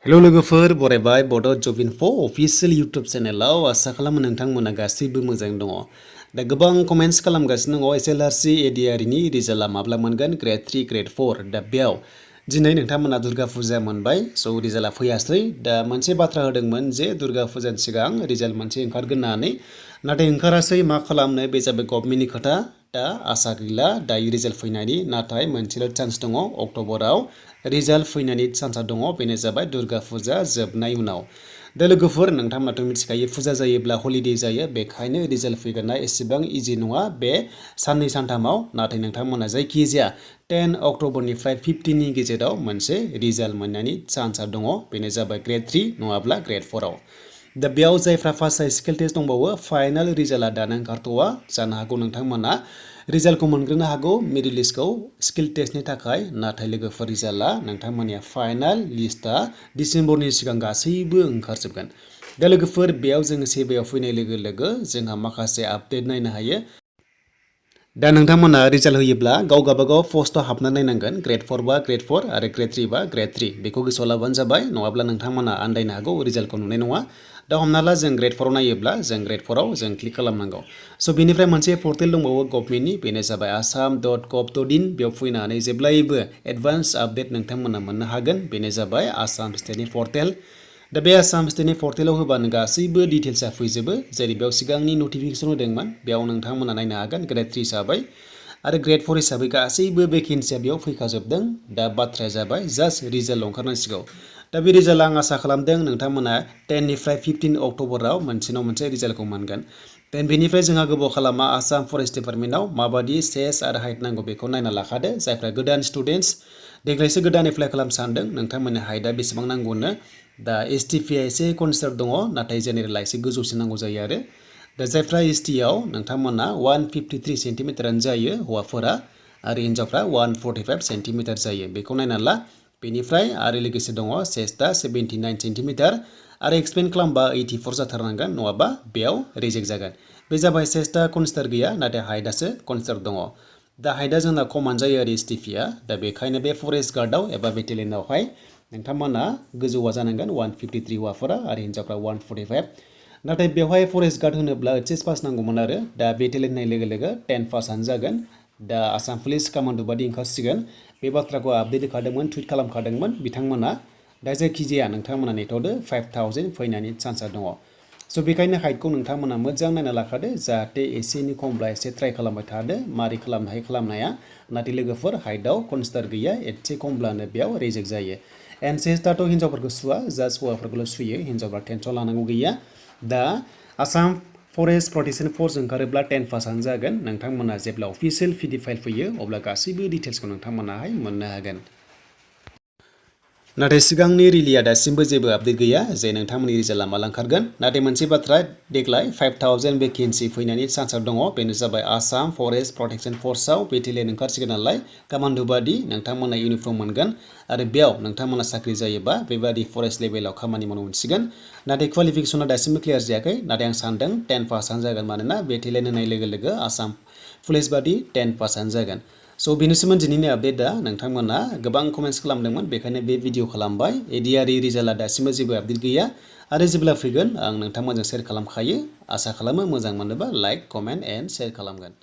Hello लोगोफोर बरायबाय बड' जब info official YouTube चेनेलाव आसा खालामो नोंथांमोना गासैबो मोजां दङ। दा गोबां कमेन्ट्स खालामगासिनो दङ एसएलआरसि एडीआरनि रिजाल्टआ माब्ला मोनगोन ग्रेड 3 ग्रेड 4 दा बेयाव दिनै नोंथांमोना दुर्गा फुजा मोनबाय स' रिजाल्टआ फैयासै दा मोनसे बाथ्रा होदोंमोन जे दुर्गा फुजानि सिगां रिजाल्ट मोनसे ओंखारगोन होननानै नाथाय ओंखारासै मा खालामनो बे जाबाय गभर्नमेन्टनि खोथा दा आसा गैला दायो रिजाल्ट फैनायनि नाथाय मोनसेल' चान्स दङ अक्ट'बराव रिजाल्ट फैनायनि चान्सआ दङ बेनो जाबाय दुर्गा फुजा जोबनाय उनाव दा लोगोफोर नोंथांमोनाथ' मिथिखायो फुजा जायोब्ला हलिडे जायो बेखायनो रिजाल्ट फैगोनना एसेबां इजि नङा बे साननै सानथामाव नाथाय नोंथांमोना जायखिजाया 10 अक्ट'बरनिफ्राय 15 नि गेजेराव मोनसे रिजाल्ट मोननायनि चान्सआ दङ बेनो जाबाय ग्रेड 3 नङाब्ला ग्रेड 4 आव दा बेयाव जायफ्रा फार्स्ट स्किल टेस्ट दंबावो फाइनाल रिजाल्टआ दानो ओंखारथ'वा जानो हागौ नोंथांमोना रिजाल्टखौ मोनग्रोनो हागौ मेरिट लिस्टखौ स्किल टेस्टनि थाखाय नाथाय लोगोफोर रिजाल्टआ नोंथांमोननिया फाइनाल लिस्टआ डिसेम्बरनि सिगां गासैबो ओंखारजोबगोन दा लोगोफोर बेयाव जोङो सेबायाव फैनाय लोगो लोगो जोंहा माखासे आपडेट नायनो हायो दा नोंथांमोना रिजाल्ट होयोब्ला गाव गाबागाव पस्टआव हाबना नायनांगोन ग्रेड 4 बा ग्रेड 4 आरो ग्रेड 3 बा ग्रेड 3 बेखौ गोसोआव लाबानो जाबाय नङाब्ला नोंथांमोना आन्दायनो हागौ रिजाल्टखौ नुनाय नङा दा हमना ला जों ग्रेड 4 आव नायोब्ला जों ग्रेड 4 आव जों क्लिक खालामनांगौ स' बेनिफ्राय मोनसे पर्टेल दंबावो गभर्नमेन्टनि बेनो जाबाय assam.gov.in बेयाव फैनानै जेब्लायबो एडभान्स आपडेट नोंथांमोना मोननो हागोन बेनो जाबाय आसाम स्टेटनि पर्टेल दा बे आसाम स्टेटनि पर्टेलाव होबानो गासैबो डिटेल्सआ फैजोबो जेरै बेयाव सिगांनि नटिफिकेसन होदोंमोन बेयाव नोंथांमोना नायनो हागोन ग्रेड 3 हिसाबै आरो ग्रेड 4 हिसाबै गासैबो भेकेन्सिया बेयाव फैखाजोबदों दा बाथ्राया जाबाय जास्ट रिजाल्ट ओंखारनांसिगौ दा बे रिजाल्टआ आं आसा खालामदों नोंथांमोना 10 निफ्राय 15 अक्ट'बराव मोनसे रिजाल्टखौ मोनगोन देन बेनिफ्राय जोंहा गोबाव खालामा आसाम फरेस्ट डिपार्टमेन्टआव माबादि सेस आरो हाइट नांगौ बेखौ नायना लाखादो जायफ्रा गोदान स्टुडेन्टस देग्लायसो गोदान एप्लाइ खालामनो सानदों नोंथांमोननि हाइटआ बेसेबां नांगौनो दा एसटिपिआ एसे कनसिडार दङ नाथाय जेनेरेला एसे गोजौसिन नांगौ जायो आरो दा जायफ्रा एसटिआव नोंथांमोना 153 सेन्टिमिटारानो जायो हौवाफोरा आरो हिन्जावफ्रा 145 सेन्टिमिटार जायो बेखौ नायना ला बेनिफ्राय आरो लोगोसे दङ चेस्टआ 79 सेन्टिमिटार आरो एक्सपेन्ड खालामबा 84 जाथारनांगोन नङाबा बेयाव रिजेक्ट जागोन बे जाबाय चेस्टआ कनसिडार गैया नाथाय हाइटआसो कनसिडार दङ दा हाइटआ जोंना खमान जायो आरो एसटिपिआ दा बेखायनो बे फरेस्ट गार्डआव एबा बेटेलियनावहाय नोंथांमोना गोजौआ जानांगोन 153 हौवाफोरा आरो हिन्जावफ्रा 145 नाथाय बेवहाय फरेस्ट गार्ड होनोब्ला एचएस पास नांगौमोन आरो दा बेटेलियन होननाय लोगो लोगो 10 पासआनो जागोन दा आसाम पुलिस कामान्ड' बादि ओंखारसिगोन बे बाथ्राखौ आपडेट होखादोंमोन टुइट खालामखादोंमोन बिथांमोना दा जायखिजाया नोंथांमोना नेथ'दो 5000 फैनायनि चान्सआ दङ स' बेखायनो हाइटखौ नोंथांमोना मोजां नायना लाखादो जाहाथे एसेनि खमब्ला एसे ट्राइ खालामबाय थादो मारै खालामनो हायो खालामनाया नाथाय लोगोफोर हाइटआव कनसिडार गैया एसे खमब्लानो बेयाव रिजेक्ट जायो एन्ड चेस्टआथ' हिन्जावफोरखौ सुवा जास्ट हौवाफोरखौल' सुयो हिन्जावफ्रा टेनसन लानांगौ गैया दा आसाम फरेस्ट प्रटेक्शन फर्स ओंखारोब्ला 10 पासआनो जागोन नोंथांमोना जेब्ला अफिसियेल पिडि फाइल फैयो अब्ला गासैबो डिटेल्सखौ नोंथांमोनाहाय मोननो हागोन नाथाय सिगांनि रिलिया दासिमबो जेबो आपडेट गैया जे नोंथांमोननि रिजाल्टआ माला ओंखारगोन नाथाय मोनसे बाथ्रा देग्लाय 5000 भेकेन्सि फैनायनि चान्सआ दङ बेनो जाबाय आसाम फरेस्ट प्रटेक्शन फर्सआव बेटेलियन ओंखारसिगोन नालाय कामान्ड' बादि नोंथांमोना इउनिफर्म मोनगोन आरो बेयाव नोंथांमोना साख्रि जायोबा बेबादि फरेस्ट लेभेलाव खामानि मावनो मोनसिगोन नाथाय क्वालिफिकेसना दासिमबो क्लियार जायाखै नाथाय आं सानदों 10 पासआनो जागोन मानोना बेटेलियन होनाय लोगो लोगो आसाम पुलिस बादि 10 पासआनो जागोन स' बेनोसैमोन दिनैनि आपडेटआ नोंथांमोना गोबां कमेन्ट्स खालामदोंमोन बेखायनो बे भिडिअ खालामबाय एडीआरइ रिजाल्टआ दासिमबो जेबो आपडेट गैया आरो जेब्ला फैगोन आं नोंथांमोनजों शेयार खालामखायो आसा खालामो मोजां मोनोबा लाइक कमेन्ट एन्ड शेयार खालामगोन